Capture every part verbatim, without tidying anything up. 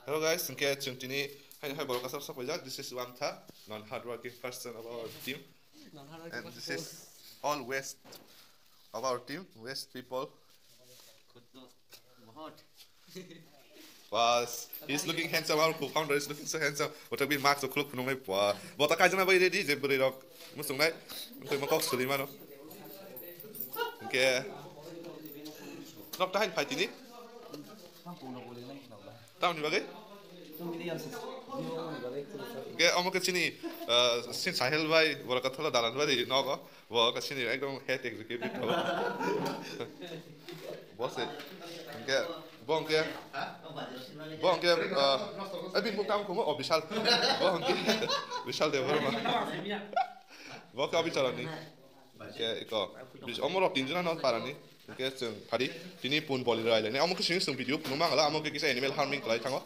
Hello guys, hingke chwng tini hai hai borok kasar sok paijak. This is Wangtha, non hardworking person of our team. And this is all waste of our team, waste people. Bas, he's looking handsome, our co-founder is looking so handsome. Bothak bini mask rok khuluk phunuknai pua. Bothak kaijana bai ready, je bwrwi rok muchungnai. Wngkhe omo kok suri mano. Hingke. Nok tahai phai tini. Tamni bagwi? Hingke omo khe chini, ah, sin Sahil bai, borok kathalo dalan bai nogo. Bo ka sini ekdom head executive thabo. Bo se, hingke, bo hingke, bo hingke, ah, eh, bini bukang kumo, oh, Bishal. Bo hingke, Bishal Debbarma. Bo ke Abicharani. Hingke iko, bis-, omorok tinjona no parani. Hingke chwng phari, tini pun boli rai lene. Amo ke sini chwng video, phunuk mangala, amo ke kisa animal harming kalai thango.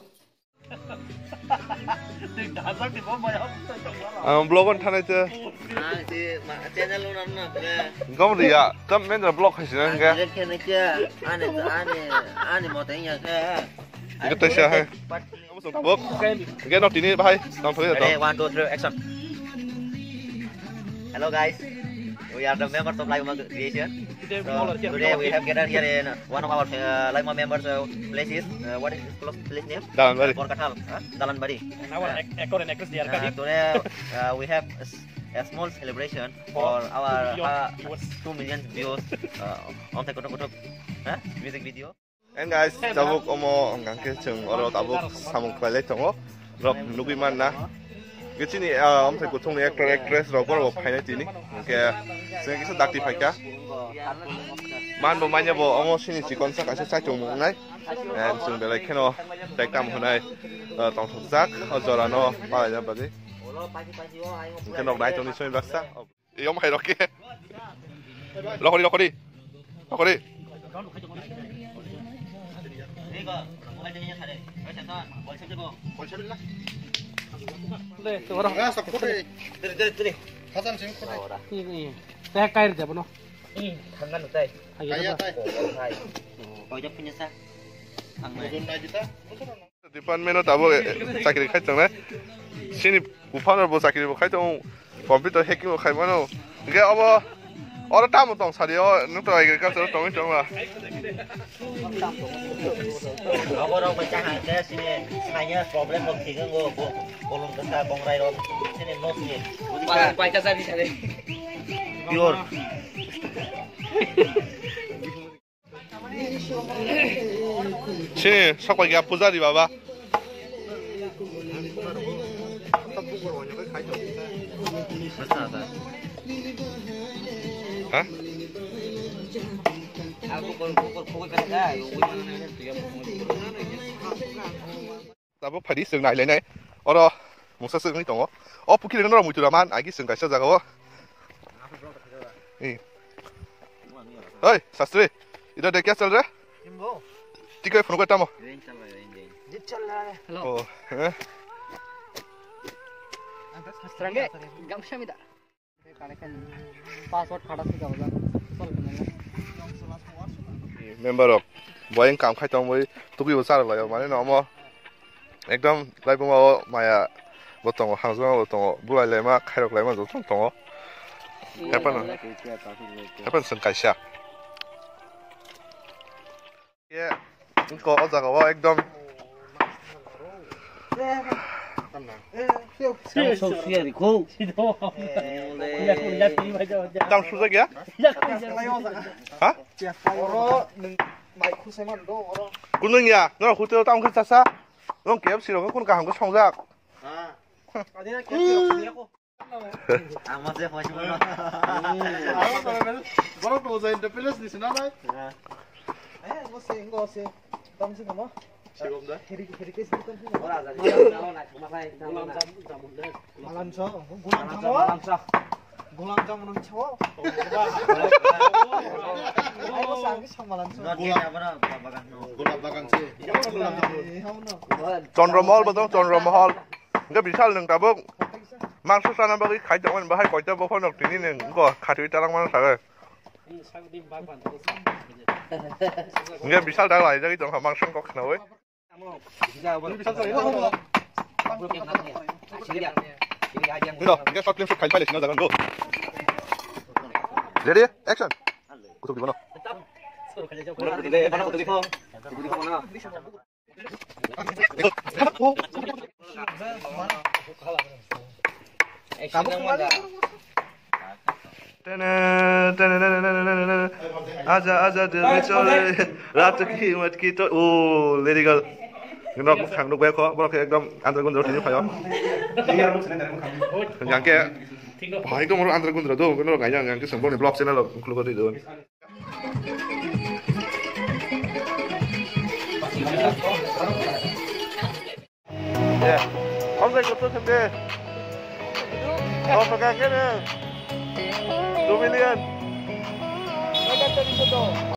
Ang vlog on thanai te. Ang si ma-, channel on ano na bre. Gom ria, tam mendra vlog khai sina hingke. Ang delete khe nai khe, ani, ani, ani mote ya khe. Hingke taisa hai. Amo song tabuk. Hingke no tini bahai, tong thori to. Ready, one, two, three, action. Hello guys, we are the members of Laima Creation. So, today we have gathered here in one of our, uh, Laima members, uh, places. Uh, what is this place, place name? Dalanbari. Borkathal, huh? Dalanbari. And our, uh, ac-, actor and actress, they are, uh, coming. Today, uh, we have a, s-, a small celebration for our, uh, two million views, uh, Omthai Kuthuk Kuthuk, huh? Music video. And guys, tabuk omo hwnkha khe chwng oro tabuk samung khlailai tongo. Rok nugwi manna. Khe chini, ah, Omthai Kuthukni actor actress rok borok bo phainai tini. Hwnkhe chwng kisa dakti phaikha. Man bo manya bo omo sini chikon sa kaisa chaichung wngnai. And chwng belai kheno tei tamo hwnai, ah, tongthokjak o jorano palaina bagwi. Hwnkhe nok nai tongni soi baksa. Yom hai roke. Rokori, rokori. Rokori. Teh kair jabo no. Thangna nutai. Ayo. Kaya tai. Koi jok punya sa. Ang nai. Department o tabuk, eh, chakri khai tongnai. Sini buphano bo chakri bo khai tongo. Computer hacking bo khai mano. Hingke obo, oro tamo tong sadi o, nwng to agriculture tongwi tongla. Obo rok bai chahang khe sini sanya problem rok thik wngo, bo-, bolong kasa bongrai rok sini nok ni. Pai, pai ta sadi sadi. Pure. Sini, sok pai kha pujari baba. Ha? Tabuk phaidi chwng nailainai. Oro mungsa swngwi tongo. O pukhirino norok muitu rwman, agi chwng kaisa jagao. Ei. Oi, Sastri, idhar dekh kya chal raha hai? Tiko phone ko tamo. Hello. Oh, eh? Sastri, gamsa mida. Password khata sika bajak. Sol kena. Member rok boyeng kam khai tong boi tugui bo char lai mane no mo ekdom lai buma o maya bo tongo, hangjuma bo tongo, bulai lai ma, khairok lai ma joto tongo. Hepan, hepan seng kaisa. Ye, ko o jaga o ekdom. Tamo suk suya ri kho. Tamo sujak ya? Ha? Oro nung mai khusai man do oro. Kunung ya, no hotel tamo khe chasa. Nong K F C rok kun kaham ko songjak. Ha. Adina K F C rok. Ang masih apa cuma? Borok to jai independence ni sina nai. Eh, ngo se, ngo se. Tam se kama. Sigom da. Heri, heri ke se tam se kama. Malan so, gulang tamo. Gulang tamo nang so. Ayo sangi sang malan so. Gulab bagan se. Chandra Mahal bodong, Chandra Mahal. Hingke Bishal nwng tabuk mangso chana bagwi khai tongmani bahai koita bophor nok tini nwng wngkha khatwi talangmano sagai. Hingke Bishal dak laijagwi tongkha mangso kok khnaui. Hero, hingke short film shoot khai paile sina jagan go. Ready, action. Kutuk dibono. Tene, tene, tene, tene, tene, tene. Aja, aja, dil mein chole. Raat ki matki to, oh, lady girl. Nok khang nuk bai kho, borok ekdom andro gundro tini phayo. Yang ke, bhai ko moro andro gundro do, gundro gaya, yang ke samboni vlog channel lo, khuluk do. Eh, hamjai kotto thangde. Kau pegang kene. Two million.